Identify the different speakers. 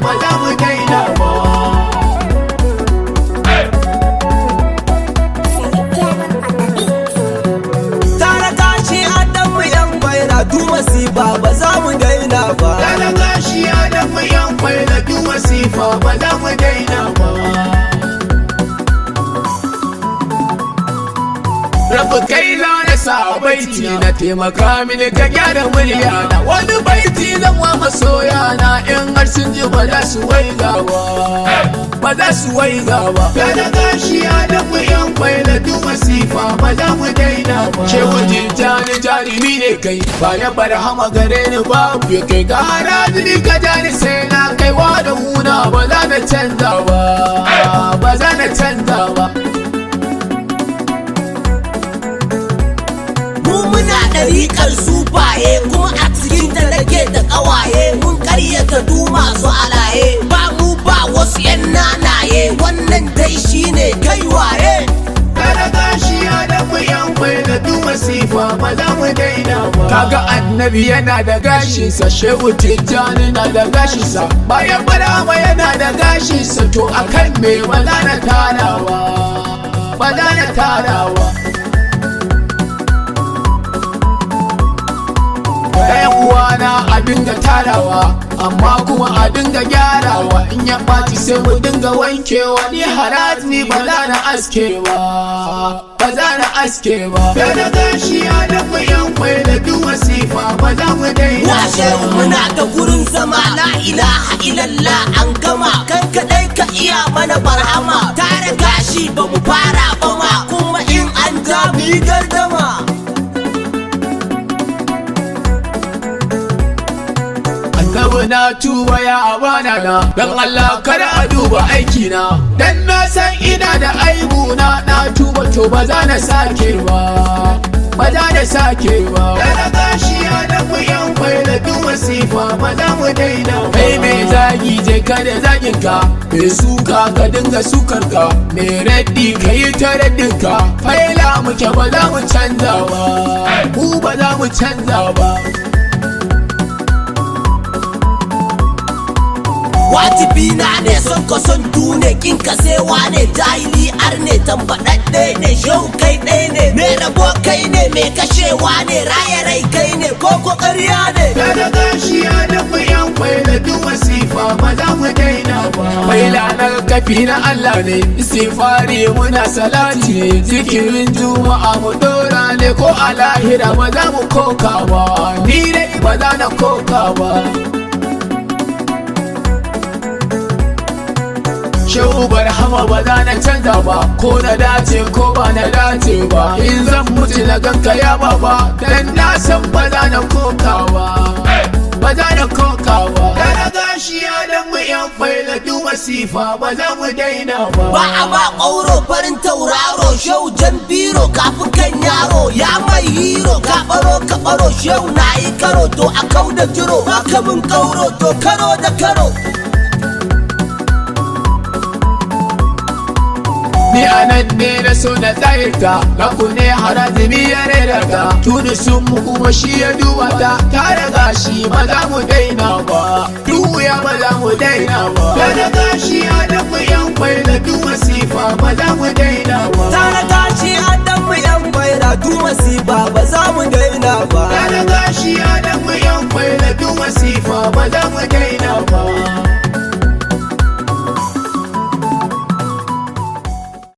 Speaker 1: ba za mu daina ba.
Speaker 2: Tara gashi Adamu yan baira du masifa ba za mu daina ba.
Speaker 1: Tara gashi Adamu yan baira du masifa ba za mu daina ba. Rabu kai na sa baiti na, taimaka mini ka gyara murya na. Wani baiti zan wa masoya na, in har sun ji ba za su waiga ba, ba za su waiga ba. Tara gashi Adamu yan baira du masifa ba za mu daina ba. Shehu Tijjani jarumi ne kai, ba ya barhama gare ni babu ya kai. Ga harajini ka jani sai na kai wa da huna, ba za na canza ba, ba za na canza ba.
Speaker 2: Mu muna ɗariƙar sufaye, kuma a cikin ta nake da ƙawaye. Mun ƙaryata du masu alaye, ba mu ba wasu 'yan nanaye. Wannan dai shine kai waye.
Speaker 1: Kada gashi Adamu yan da du masifa ba za mu daina ba. Kaga annabi yana da gashinsa, Shehu Tijjani na da gashinsa, bayan Barama yana da gashinsa, to akan me ba za na tarawa, ba za na tarawa. Ɗayan uwana a dinga tarawa, amma kuma a dinga gyarawa. In ya ɓaci sai mu dinga wankewa. Ni haraji ni ba za na aske ba, ba za na aske ba. Da gashi Adamu yan da duk masifa ba za mu daina.
Speaker 2: Washe muna da gurin zama, la ilaha illallah an gama. Kan kaɗai ka iya mana barhama. Tare gashi ba mu fara ba ma, kuma in an ja mu yi gardama.
Speaker 1: Annabi na tuba ya abana na, dan Allah kada a duba aiki na, dan na san ina da aibu na. Na tuba, to ba za na sake ba, ba za na sake ba. Kada gashi Adamu yan da duk masifa ba za mu daina ba. Kai mai zagi je kada zagin ka, mai suka ka dinga sukar ka, mai raddi ka yi ta raddin ka. Faila muke ba za mu canza ba, mu ba za mu canza ba.
Speaker 2: Wajibi na ne son ka son dune, kin ka sai wane jahili arne tambaɗaɗɗe ne. Shehu kai ɗaya ne mai rabo, kai ne mai kashewa ne, raya rai kai ne ko ko ƙarya ne.
Speaker 1: Kada gashi Adamu yan da duk masifa ba za mu daina ba. Faila na kafi na Allah ne, istifari muna salati ne, zikirin juma'a mu dora ne, ko a lahira ba za mu koka ba, ni dai ba za na koka ba. Shehu Barhama ba za na canza ba, ko na dace ko ba na dace ba. In zan mutu na ganka ya baba, dan na san ba za na koka ba, ba za na koka ba. Kada gashi Adamu yan faila du masifa ba za mu daina ba.
Speaker 2: Ba a ma ƙauro farin tauraro, shehu jan biro kafin kan yaro ya mai hero. Ka baro ka baro, shehu na yi karo, to a kau da jiro ba kamun ƙauro, to karo da karo.
Speaker 1: Ni anan ne na so na tsayarta, ku ne harazimi ya rera ta, tuni sun mu kuma shi ya duba ta. Tare gashi ba za mu daina ba, duya ba za mu daina ba. Tare gashi Adamu yan da duk masifa ba za mu daina ba.
Speaker 2: Tara gashi Adamu yan baira du masifa ba za mu daina ba.
Speaker 1: Tare gashi Adamu yan da duk masifa ba za mu daina.